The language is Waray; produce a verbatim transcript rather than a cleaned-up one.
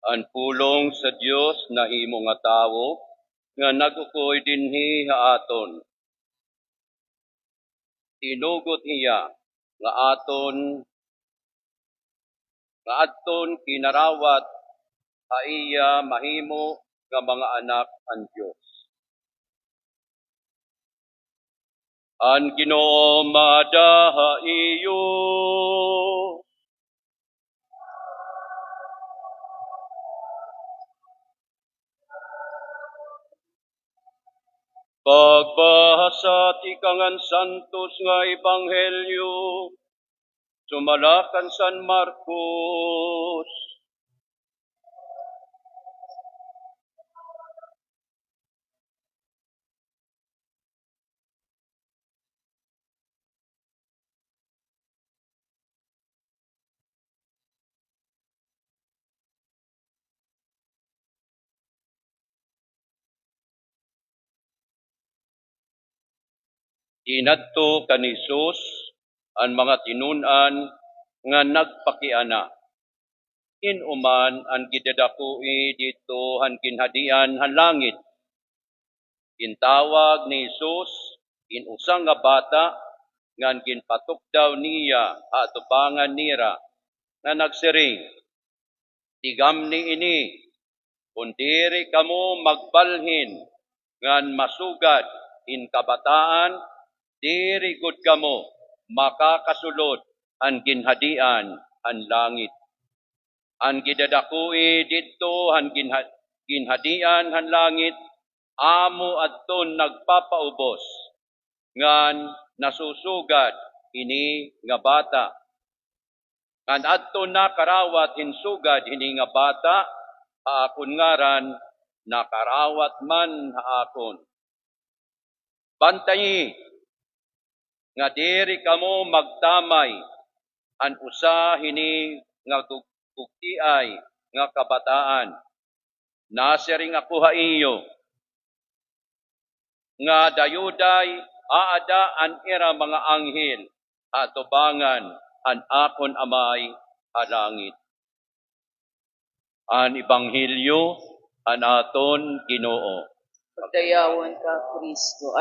An pulong sa Dios nahimo nga tawo, nga nag-ukoy dinhi ha aton. Tinugot hiya nga aton, nga adton kinarawat ha iya mahimo nga mga anak an Dios. An Ginoo maada ha iyo. Pagbasa tikang han santos nga ebanghelyo sumala kan San Marcos. Inadto kan Jesus an mga tinun-an nga nagpakiana, "Hin-o man an gidadakoi didto han ginhadian han langit?" Gintawag ni Jesus in usa nga bata ngan ginpatukdaw niya ha atubangan nira nga nagsiring, "Tigamni ini, kon diri kamo magbalhin ngan masugad hin kabataan, diri gud kamo makakasulod han ginhadian han langit. An gidadakoi didto han ginha-, ginhadian han langit, amo adton nagpapaubos ngan nasusugad hini nga bata. Ngan adton nakarawat hin sugad hini nga bata ha akon ngaran, nakarawat man ha akon. Bantayi nga diri kamo magtamay han usa hini nga gug-, gugtiay nga kabataan. Nasiring ako ha iyo nga dayuday aada an ira mga anghel ha atubangan han akon Amay ha langit." An Ebanghelyo han aton Ginoo. Pagdayawon ka, Kristo.